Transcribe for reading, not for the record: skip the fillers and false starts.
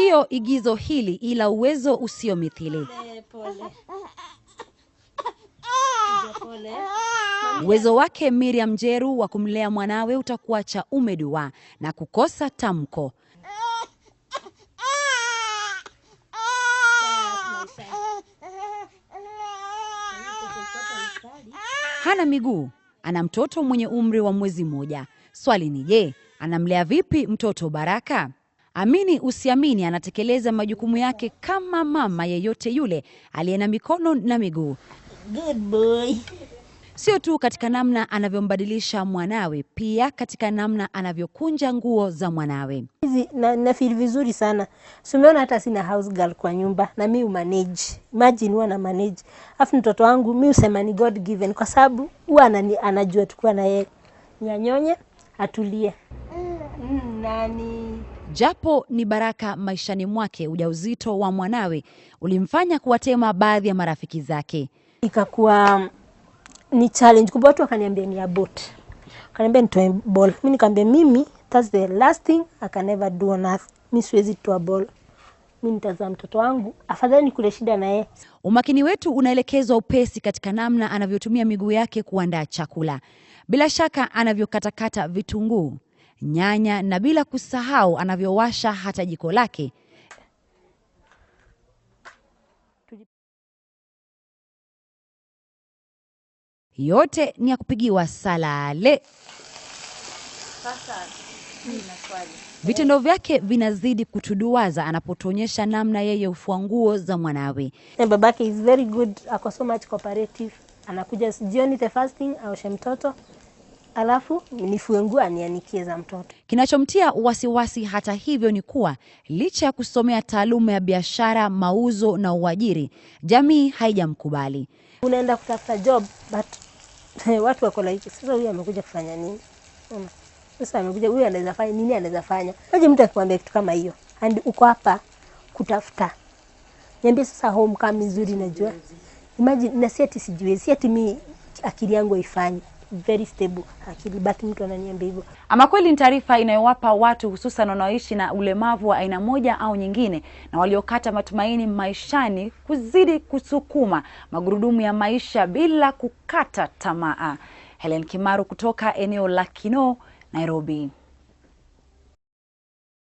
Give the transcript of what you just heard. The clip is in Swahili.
Sio igizo hili ila uwezo usio mithili. Uwezo wake Miriam Njeru wa kumlea mwanawe utakuacha umedua na kukosa tamko. Hana miguu, ana mtoto mwenye umri wa mwezi mmoja. Swali ni je, anamlea vipi mtoto Baraka? Amini usiamini, anatekeleza majukumu yake kama mama yeyote yule aliye na mikono na miguu. Good boy. Sio tu katika namna anavyombadilisha mwanawe, pia katika namna anavyokunja nguo za mwanawe. Hizi na feel vizuri sana. Si umeona hata sina house girl kwa nyumba na mimi manage. Imagine huwa na manage. Afu mtoto wangu mimi usema ni God given kwa sababu huwa anajua tukua na yeye. Nyanyonye atulie. Nani? Japo ni baraka maishani mwake, ujauzito wa mwanawe ulimfanya kuwatema baadhi ya marafiki zake. Ikakuwa ni challenge kubwa. Watu wakaniambia ni abort. Wakaniambia nitoe ball. Mimi nikamwambia mimi that's the last thing I can ever do on earth. Mimi siwezi toa ball. Mimi nitazaa mtoto wangu, afadhali nikule shida na yeye. Umakini wetu unaelekezwa upesi katika namna anavyotumia miguu yake kuandaa chakula. Bila shaka anavyokatakata vitunguu, nyanya na bila kusahau anavyowasha hata jiko lake. Yote ni ya kupigiwa salale. Vitendo vyake vinazidi kutuduwaza anapotuonyesha namna yeye hufua nguo za mwanawe. Na babake is very good, ako so much cooperative. Anakuja jioni the first thing aoshe mtoto, alafu nifue nguo anianikie za mtoto. Kinachomtia wasiwasi hata hivyo ni kuwa licha ya kusomea taaluma ya biashara, mauzo na uajiri, jamii haijamkubali. Unaenda kutafuta job but watu wako like, sasa huyu amekuja kufanya nini? Sasa amekuja huyu anaweza fanya nini, anaweza fanya. Aje mtu akikwambia kitu kama hiyo and uko hapa kutafuta. Niambie sasa home kama nzuri najua. Imagine na si ati sijiwezi, si ati mimi akili yangu haifanyi. Very stable akili, but mtu ananiambia hivyo. Ama kweli ni taarifa inayowapa watu hususan wanaoishi na ulemavu wa aina moja au nyingine na waliokata matumaini maishani kuzidi kusukuma magurudumu ya maisha bila kukata tamaa. Helen Kimaru kutoka eneo la Kinoo, Nairobi.